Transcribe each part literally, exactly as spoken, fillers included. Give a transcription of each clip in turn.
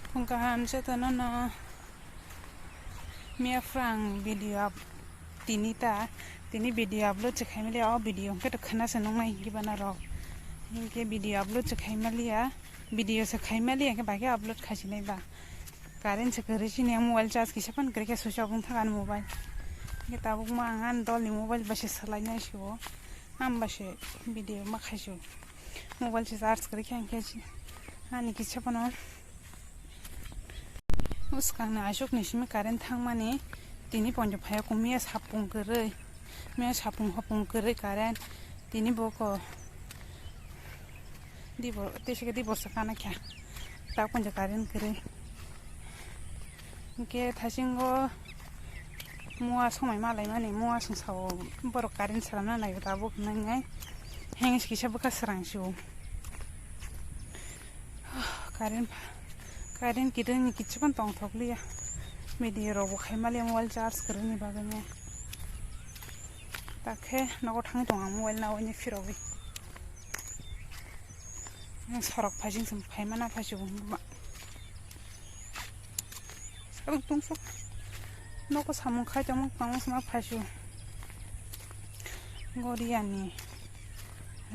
Phung kaham jotono no. Miya phrang video up tini ta, tini video upload se khaimaliya, o video hwnkhe to khana se nungnai hwnkhe bana rok. Hwnkhe video upload se khaimaliya, video se khaimaliya hwnkhe bagwi upload khaisinai ba. Current se kwrwi chini mobile charge kisa phano kwrwi khe switch off wng thang ani mobile. Hwnkhe tabuk ma ang ani dol ni mobile bai se swlainai se o. Ang bai se video ma khaisio. Mobile se charge kwrwi khe hwnkhe ani kisa phano. Bwskangni aswkni simi current thangmani tini ponjo phaiya kung miya sapung kwrwi, miya sapung hopung kwrwi current tini boko di bo-, tei sike di borsa kana kha tak ponjo current kwrwi. Hwnkhe thaisingo mua somoi malaimani mua song sao borok current swnamna naiyo tabuk hwnwi heng kisa bwkha srang sio. Current, current kiting ni kichu phano tongthok liya. Video rok bo khai maliya mobile charge kwrwngni bagwi ne. Takhe nogo thangwi tongo ang mobile nawi ni phirogwi. Ang sorok phaising se phaimana phaisu bo. Sarung tungsuk. Nogo samung khai tongma tongma sima phaisu. Goriani.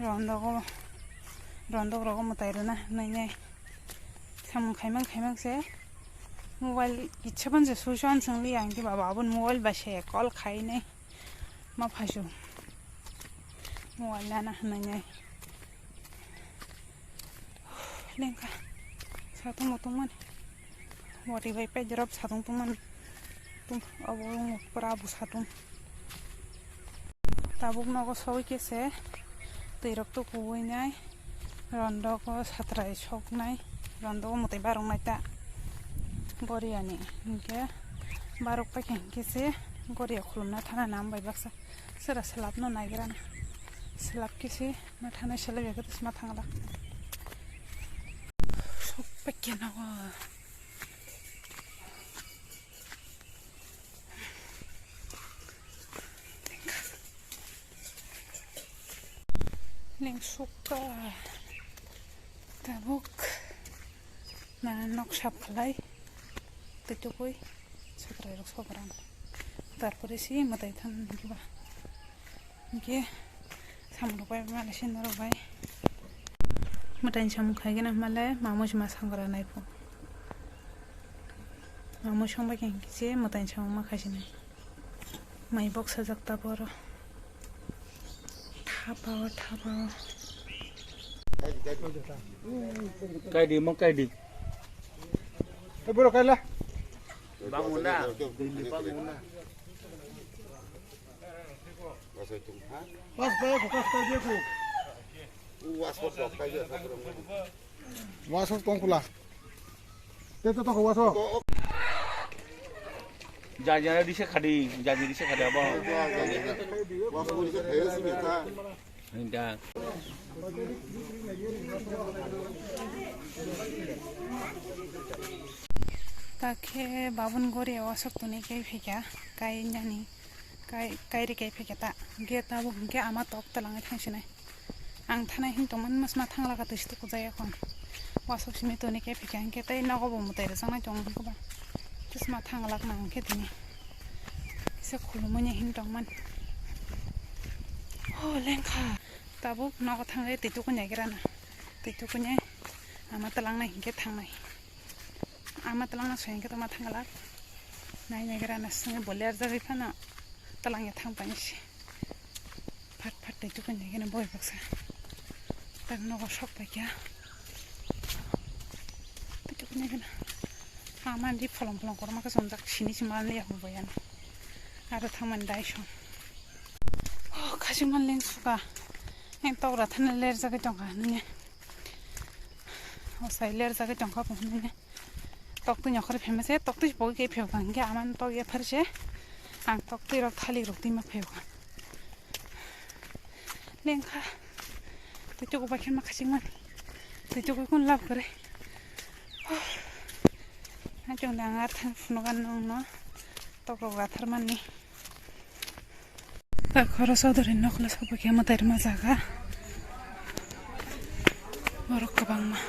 Rondogo. Rondok rogo mwtai rwna hwnwi nai. Samung khaimang khaimang se mobile kichha ban se switch on swng li ang khe baba aboni mobile bai se call khai nai ma phaisu mobile nana hwnwi nai lengkha satung bo tongmani wati bai pet drop satung tongmani tung abo wng pura bo satung. Tabuk nogo sogwi khe se twi rok tukuwi nai, rondogo satrai soknai, rondogo mwtai baroknai ta Goriani. Hinkhe barok paikha hinkhe se Goria khulumna thana nam bai baksa sera selapno naigrana. Selap khe se ma thanai selap ya khe twisma thangla. Sok paikha nogo. Lengsukha tabuk na nok sap khlai twi tukui satrai rok sobran tarpore si mwtai than diba. Hingke samung rok bai male se norok bai. Mwtai ni samung khai gana male mamui se ma sangra nai pho. Mamui song bai khe hingke se mwtai ni samung ma khai se nai. Mai bok sajak ta boro. Thapa o, thapa o. Kaidi mo kaidi. Hey bro kaila. Banguna. Banguna. Pas bai ko kas kai dia ko. Waso tong kula. Te to to ko waso. Jaja risa khadi, jaja risa khadi abo. Waso risa khadi sini ta. Hinda. Takhe babun gori wasok tuni kai phika, kai nani. Kai, kairi kai phai khe ta. Hingke tabuk hingke ama tok twlangwi thangsinai. Ang thanai hin tongmani masma thanglaka twi situ kujaya kon. Wasok simi toni kai phai khe hingke tei nogo bo mwtai rwjaknai tongo hingke ba. Tisma thanglak nang khe tini. Kisa khulumani hin tongmani. Ho lengkha. Tabuk nogo thangwi twi tukunyai gira na. Twi tukunyai ama twlangnai hingke thangnai. Ama twlangna soyang khe tongma thanglak. Nai nai gra na swngo bo ler jagwi phano twlang ya thang painsi. Phat phat tei tukun ya gena boi baksa. Tak nogo sok pai kya. Tei tukun ya gena. Ama di pholong pholong korma khe songjak sini si mal ya bo boyan. Aro thangmani dai song. Oh, khasi mal leng suka. Eng tok ra thana ler jagwi tongkha nini. O sai ler jagwi tongkha bo nini. Toktwi nokharwi phaima se, toktwi se pogwi khe phiyokha, hinkhe amano tok yaphar se, ang toktwi rok thalik rok twima phiyokha. Lengkha, twi tuku bai khe ma khachikmani, twi tuku khun lab kwrwi. Hai chwng da ang ar thang phunukha nongno, tok rok rathar mani. Ta khoro sodori nokla sobo khe mwtai rwma jaga. Borok kwbangma.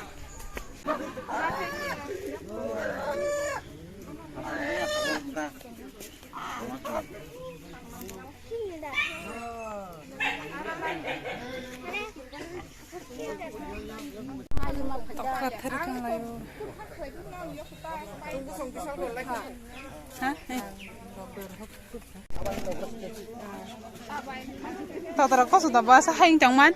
Ha? Hey. Totoro koso da basa haing tongman.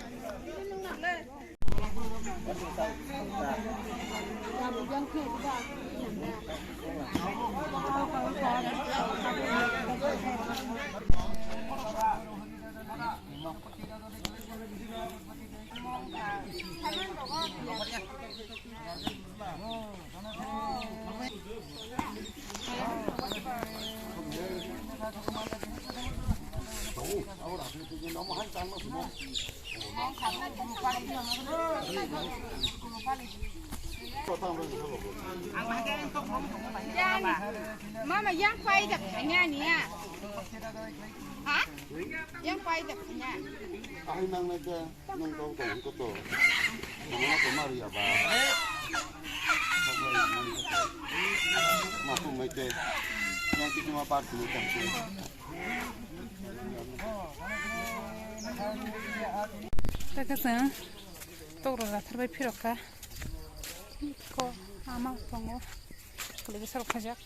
Mama, yang pai da kanya ni ya? Ha? Yang pai da kanya. Ahai nang na da. Nung kau tong ko to. Mama ko mari ya ba. Ma ko mai te. Yang kita ma part ni kan tu. Taka sa. Tok ro rathar bai phirok ka. Ko ama tongo. Kuli besar khajak.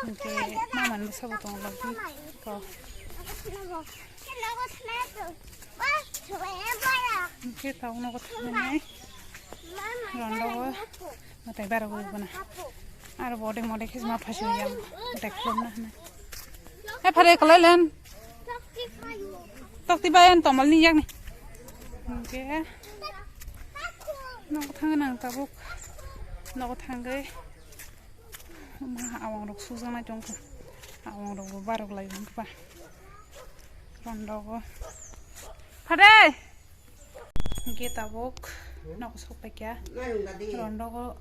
Hingke mamani bwsabo tongo logi ko. Hingke tabuk nogo thangmani rondogo mwtai barogwi bono. Aro bode mode khe ma phasing yang mwtai khulumna hwnwi. Hai phare kwlai len. Tokti bai ang tomalni yakni. Hingke nogo thangna ang tabuk. Nogo thangwi. Wngkha awang rok sukjaknai tongkha. Awang rok bo barok lai wngkha. Rondogo. Phade! Hingke tabuk nogo sokpaikha. Rondogo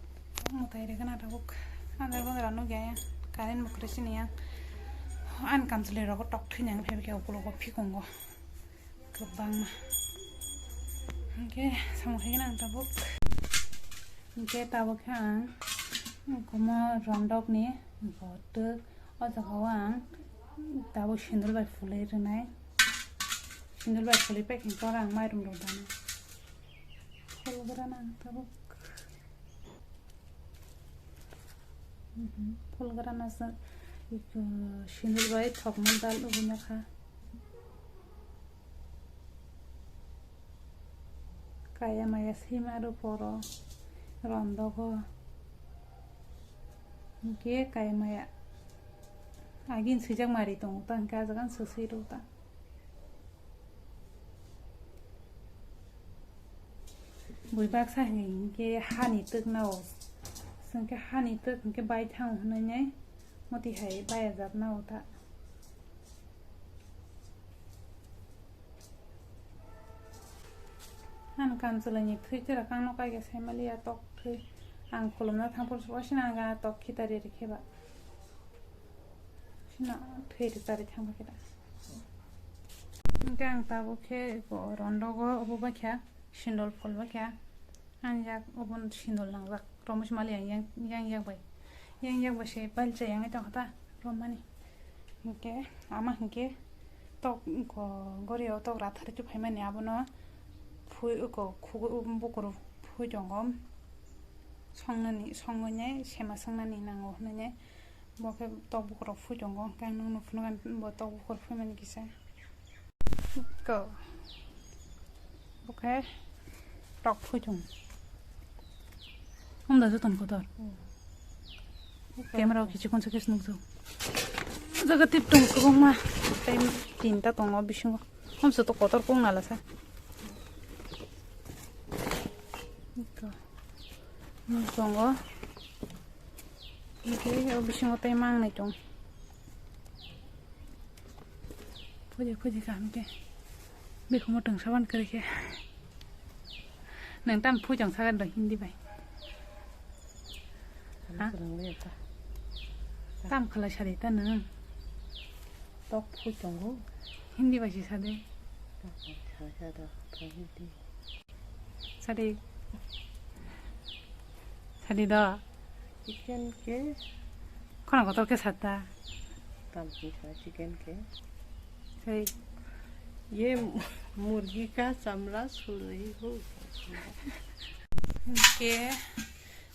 mwtai rikha na tabuk. Andar gondra nukya ya. Current bo kwrwi sini ya. Ani kamchwlwi rogo tok thwinani phaibaikha ukulogo phikungo. Kwbangma. Hingke samung khaikhe ang tabuk. Hingke tabuk khe ang komo rondokni botwk. O jaga o ang tabuk sindul bai fulai rwnai. Sindul bai fulai paikhe pora ang mairum rok dana. Phul gra nang tabuk. Phul gra na sa, sindul bai thokma dal ubi nokha. Kaya maya sima ro poro rondogo. Hingke kaya maya agin swijak mari tongo ta, hingke ah jaga ang sosoi rw ta. Bui baksa hingke hani twk nao. Hingke hani twk hingke bai thango hinui moti hai bai ajak nao ta. Ang kamchwlwi ni thwi chwra kang no kai khe sai mali ya tok thwi. Ang khulumna thang phuru wasina ang gana tok khitari rikhe ba. Sino thwi ri tari thang ba khe da. Hingke ang tabuk khe bo rondogo obo bakha sindol phol bakha. Ang yak obo sindol nangjak. Romwi se mali yang, yang, yang yak bai. Yang yak bai se palcha yang tong kha ta romani. Hingke ama hingke tok ko gori o tok rathar chu phaimani abono phui ko khugo bukuro phui tongo. Songnani, songnani sema songnani nango hinui. Bo khe tok bukurok phui tongo, hwnkhe ang nukno phunukha bo tok bukur phuimani kisa. Ko. Bo khe tok phui tongo. Hamda jotono kotor. Camera o kichik konsa khe nukjak. O jaga tip tongo kwbangma. Tei tinta tongo bisingo. Hamsa to kotor kok nala sa. Ko. Tongo. Hingke o bisingo tei mangnai tong. Khoje khoje kaham khe. Bikhumo tong saban kwrwi khe. Nwng tam phui tong sagan do Hindi bai. Ha? Tam khalai sari ta nwng. Tok phui tongo. Hindi bai si sade. Tok phui sade. Sadi. Sadi do. Chicken ke? Khona kotor ke sata. Tam ki sa chicken ke? Sadi. Ye murgi ka chamra sulayi ho. Ke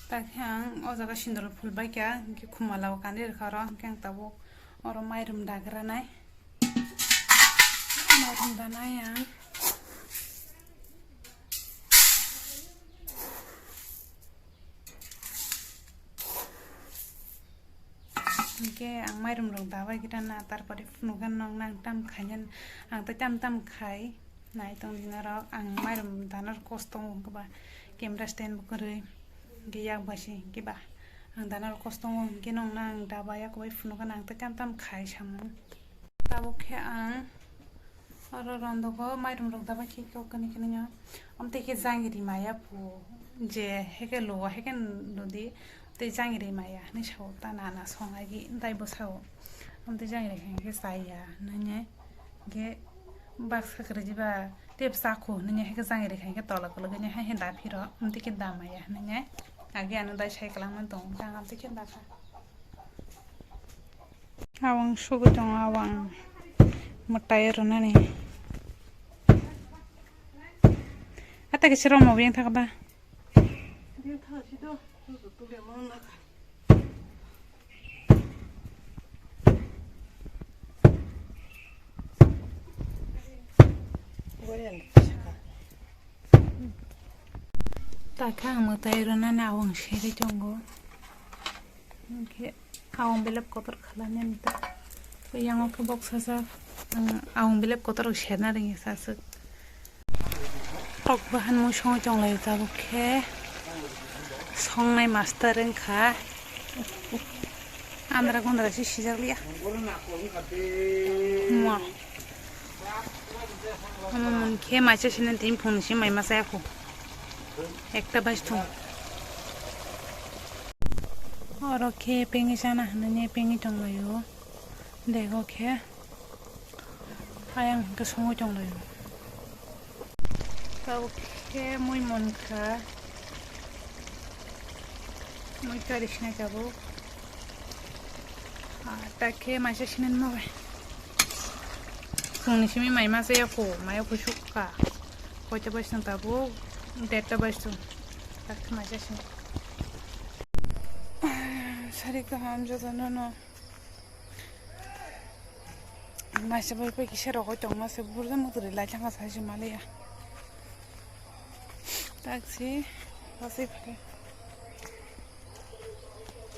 Takhe ang o jaga sindor phul baikha, hinkhe khumala o kandi rwkha oro, hinkhe ang tabuk oro mairum dagranai. Mairum danai ang. Hinkhe ang mairum rok dabai gita na, tarpore phunukha nokna ang tam khaina, ang tei tam tam khai nai tong di norok. Ang mairum dana rok kosto tongo, hinkhe ba camera stand bo kwrwi, hinkhe yak bai se, hinkhe ba ang dana rok kosto tongo, hinkhe nokna ang dabai ya, kwbai phunukha na, ang tei tam tam khai samung. Tabuk khe ang oro rondogo mairum rok dabai khe kok kani kani ya. Amtwi khe jangiri maya phu je heke luo heke ludi tei jangiri maya hinwi sao ta nana song agi dai bwsao. Amtwi jangiri khe hwnkhe chaya hinwi khe baksa kwrwi jiba tei bwsa khu hinwi heke jangiri khe hwnkhe tola kwlwk hinwi hai da phiro amtwi khe da maya hinwi agi ano dai sai kwlangma tongo hwnkhe ang amtwi khe da kha. Awang sugwi tongo, awang mwtai rwnani. Ata khe siro mo biyang thaka ba. Takhe ang mwtai rwnani awang serwi tongo. Hinkhe awang belep kotor khlani ta. Yango khe boksajak, ang awang belep kotor rok serna ringya saswk. Tok bahan mui songwi tonglaio tabuk khe. Songnai master wngkha. Andra gundra se sijak liya. Mua. Omo moni khe maisa sini tini phone si mai masa yakho. Ekta bajthung. Oro khe pengwi chana hinwi pengwi tonglaio. Dego khe ayang hwnkhe songwi tonglaio. Tabuk khe mui mankha. Mui kari sinai tabuk. Ah, ta khe maisa sinani mabai. Phungni simi mai masa yakho, mai yakho sukha. Koita bai sung tabuk, derta bai sung. Ta khe maisa sini. Sari kaham jotono no. Maisa bai pai kisa rogoi tongma se burda mukduri lai thangkha sai se maliya. Taksi pasai phai.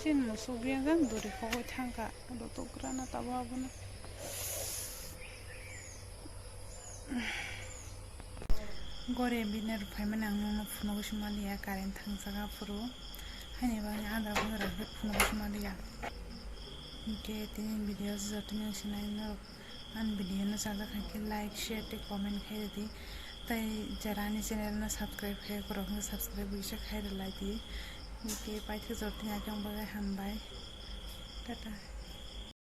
Chin musuk biya jang duri khogoi thangkha. Ado tukrana tabo abono. Gore bini rwphaimani ang nokno phunugwi se maliya, current thangjak aphuru. Haini bagwi andra phunugwi se maliya. Hinkhe tini video jotono sinai norok ani video no chajak hai khe like, share tei comment khai rwdi. Tei jara ani channel no subscribe khai rok no subscribe bisa khai rwlai di. Hinkhe paithak jotono ani bagwi hambai. Tata.